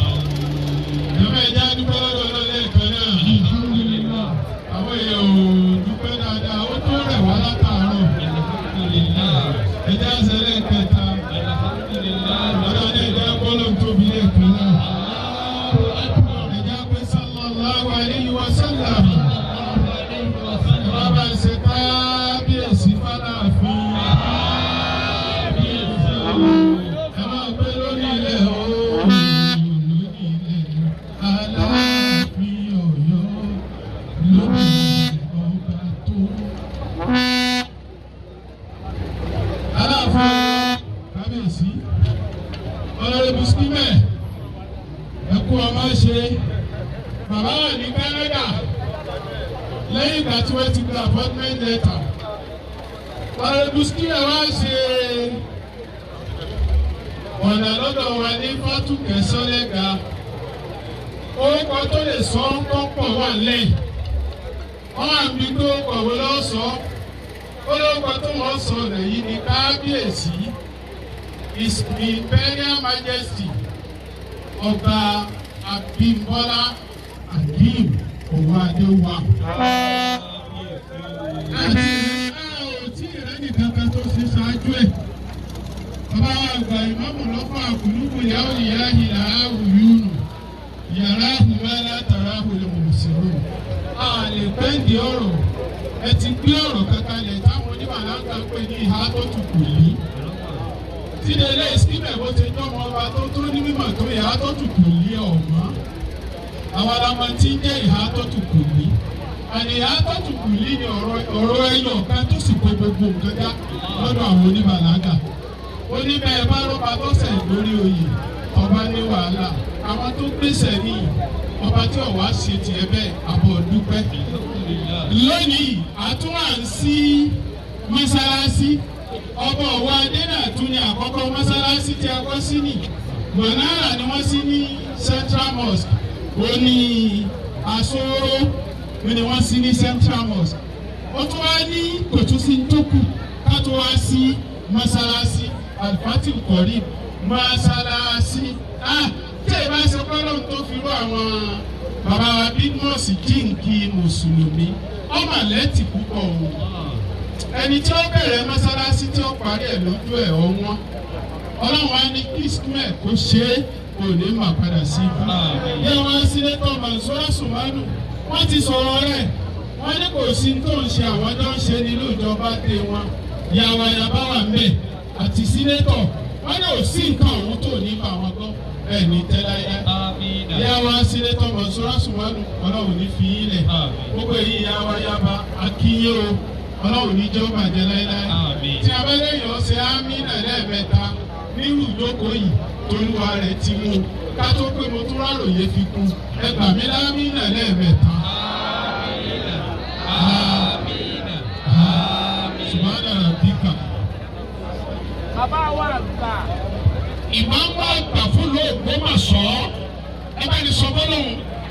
Ìjọba ẹja dúpẹ́ lọ́dọ̀ Ọlọ́run lẹ́ẹ̀kan náà. Alhamdulillah. Àwọn èèyàn ò dúpẹ́ dáadáa, ó tó rẹ̀ wá látàárọ̀. Ẹja ṣe lẹ́ẹ̀kẹta. Ọlọ́run ẹja gbọ́dọ̀ tóbi lẹ́ẹ̀kan náà. Ẹja pé sallallahu alayhi wa sallam. Bàbá ń ṣe kábíyèsí fáláàfin. Ẹ máa gbé lórí ilẹ̀ o. Lórí ilẹ̀ Aláàfin Ọ̀yọ́ lórí ọba tó. Aláàfin kábíyèsí. Honourable Skimẹ̀, ẹ kú ọmọ ṣe. Bàbá wà ní Canada lẹ́yìn ìgbà tí wọ́n ti gba appointment letter. Honourable Skimẹ̀ wá ṣe ọ̀nà lọ́dọ̀ wa ní Fátúkẹ́ Sọ́lẹ́gà. Orúkọ tó lè sọ ń kọ́pọ̀ wà lẹ́yìn. Wọ́n wà níbi tó kọ̀wé lọ́sọ̀ọ́. Olórúkọ tó wọ́n sọ ọ̀nà yìí ni Kábíyèsí, His Imperial Majesty, Ọba Abímbọ́lá Akeem Owóadéwà. Àti ò tí ì rẹ́nì kankan tó ṣe ṣáájú ẹ̀. Bàbá wa àgbà ìmáàmù lọ́fọ̀ àkùlùkù yàwó ìyá ìlà àwùyúnù. Yàrá àhùnmá látara àhùlẹ̀ mùsùlùmí. A lè pẹ́ǹdì ọ̀rọ̀. Ẹ ti gbé ọ̀rọ̀ kankan lẹ̀ táwọn onímọ̀láńkà ń pè ní ìhà tó tukù yìí. Tídẹ̀lé ìsílẹ̀ bó ṣe jọ́mọ ọba tó tó ní mímọ̀ tó ìhà tó tukù yìí ọ̀mọ́. Àwọn alamọ tí ń jẹ́ ìhà tó tukù yìí. Àní ìhà tó tukù yìí ni ọ̀rọ̀ ẹyọ kan tó sì kó gbogbo nǹkan já lọ́dọ̀ àwọn oníbàlágà. Ó ní bẹ́ẹ̀ bá rọ́ba tó sẹ̀ lórí oyè, ọba ní wàhálà. Àwọn tó gbèsè ní ọba tí ọ̀wá ṣe tiẹ̀ bẹ́ẹ̀ àbọ̀ dúpẹ́. Lónìí, àtúwà ń sí mọ́sálásí. Ọba ọ̀wọ́ adé náà tún ní àkọ́kọ́ mọ́sálásí tí a kọ́ sí ní. Mọ̀nàrà ni wọ́n sí ní Central Mosque. Ó ní Asóró ni wọ́n sí ní Central Mosque. Ó tún wá ní kò tún sí tó kù ká tó wá sí mọ́sálásí Alfatil Korib mọ́sálásí. Tí ẹ bá ṣe kọ́lọ́n tó fi rú àwọn bàbá wa Bidmus jíǹkì mùsùlùmí ọmọ lẹ́tì púpọ̀ o. Ẹni tí ó bẹ̀rẹ̀ mọ́sálásí tí ó parí ẹ̀ lójú ẹ̀ ọ̀wọ́n. Ọlọ́run á ní Ismail kó ṣe é kò ní mà padà sí ibú. Yẹ wọn Senator Mansura Sumanu wọ́n ti sọ̀rọ̀ rẹ̀. Wọ́n ní kò sí tó ń ṣe àwọn tó ń ṣe nílùú ìjọba dé wọn. Yàwá yàbá wà ń bẹ̀ àti senator wọ́n ní ò sí nǹkan ọ̀hún tó ní bá wọn gbọ́ ẹ̀ ní tẹ́láyà. Yàwá Senator Mansura Sumanu Ọlọ́run ní fi yín lẹ̀. Gbogbo èyí yàwá yàbá akínyé o. Ọlọ́run ní jẹ́ ó bàjẹ́ láéláé. Tí abẹ́lẹ́yìn ọ̀sẹ̀ ámínà lẹ́ẹ̀mẹ́ta nírú ìjókòó yìí tolúwa rẹ̀ ti mú un. Ká tó pé mo tún ráròyé fi kún. Ẹ gbà mí lámínà lẹ́ẹ̀mẹ́ta. Subhana rabbika. Bàbá wa àgbà. Ìmáàmù àgbà.